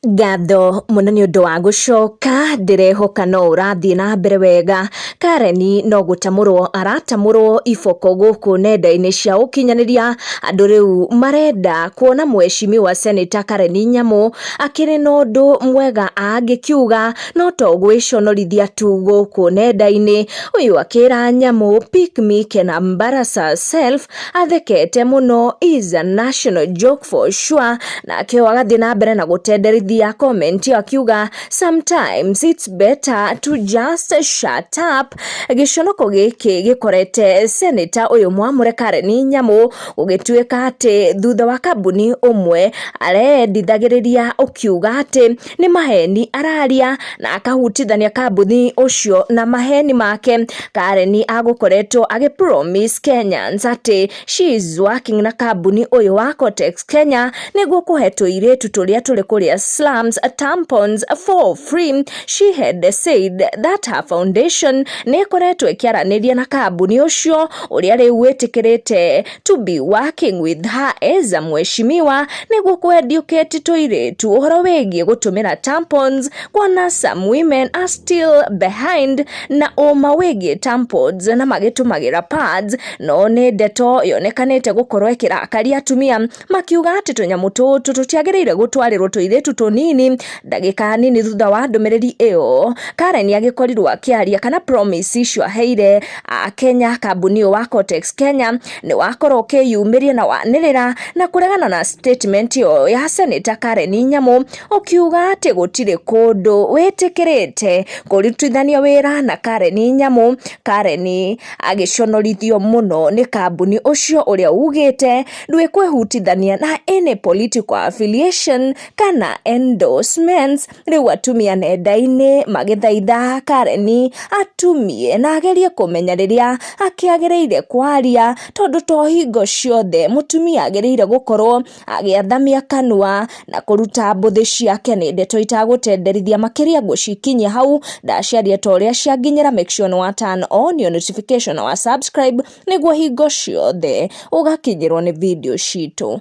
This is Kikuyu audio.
Ngatho mũno nĩ ũndũ wa gũcoka, ndĩrehoka no ũrathiĩ na mbere wega. Karen no gũtamũrwo aratamũrwo iboko gũkũ nenda-inĩ cia ũkinyanĩria. Andũ rĩu marenda kuona mheshimiwa Senator Karen Nyamu akĩrĩ na ũndũ mwega angĩkiuga no to gwĩconorithia tu gũkũ nenda-inĩ. Ũyũ akĩra Nyamu pick me can embarrass herself athekete mũno is a national joke for sure. Nake ũyũ agathiĩ na mbere na gũtenderithia comment ĩyo akiuga, "Sometimes it's better to just shut up." Gĩconoko gĩkĩ gĩkorete senator ũyũ mwamũre Karen Nyamu gũgĩtuĩka atĩ thutha wa kambuni ũmwe arendithagĩrĩria ũkiuga atĩ nĩ maheni araria na akahutithania kambuni ũcio na maheni make. Karen agũkoretwo agĩ promise Kenyans atĩ she is working na kambuni ũyũ wa Kotex Kenya nĩguo kũhe tũirĩtu tũrĩa tũrĩ kũrĩa slums tampons for free. She had said that her foundation nĩ ĩkoretwo ĩkĩaranĩria na kambuni ũcio ũrĩa rĩu wĩtĩkĩrĩte to be working with her as a mheshimiwa nĩguo kũ educate tũirĩtu ũhoro wĩgiĩ gũtũmĩra tampons, kuona some women are still behind na ũma wĩgiĩ tampons na magĩtũmagĩra pads. No nĩ ndeto yonekanĩte gũkorwo ĩkĩrakaria atumia makiuga atĩ tũnyamũ tũtũ tũtiagĩrĩire gũtwarĩrwo tũirĩtu tũnini. Ndagĩka nini thutha wa ndũmĩrĩri ĩyo, Karen agĩkorirwo akĩaria kana promise icio aheire Akenya kambuni ũyũ wa Kotex Kenya nĩ wakorwo ũkĩyumĩria na wanĩrĩra na kũregana na statement ĩyo ya Senator Karen Nyamu, ũkiuga atĩ gũtirĩ kũndũ wĩtĩkĩrĩte kũrutithania wĩra na Karen Nyamu. Karen agĩconorithio mũno nĩ kambuni ũcio ũrĩa ugĩte ndwĩkwĩhutithania na any political affiliation kana endorsements. Rĩu atumia nenda-inĩ magĩthaitha Karen atumie na agerie kũmenya rĩrĩa akĩagĩrĩire kwaria, tondũ to hingo ciothe mũtumia agĩrĩire gũkorwo agĩathamia kanua na kũruta mbũthĩ ciake. Nĩ ndeto itagũtenderithia makĩria, ngũcikinyia hau ndaciaria ta ũrĩa cianginyĩra. Make sure nĩ wa turn on your notification na wa subscribe nĩguo hingo ciothe ũgakinyĩrwo nĩ video citũ.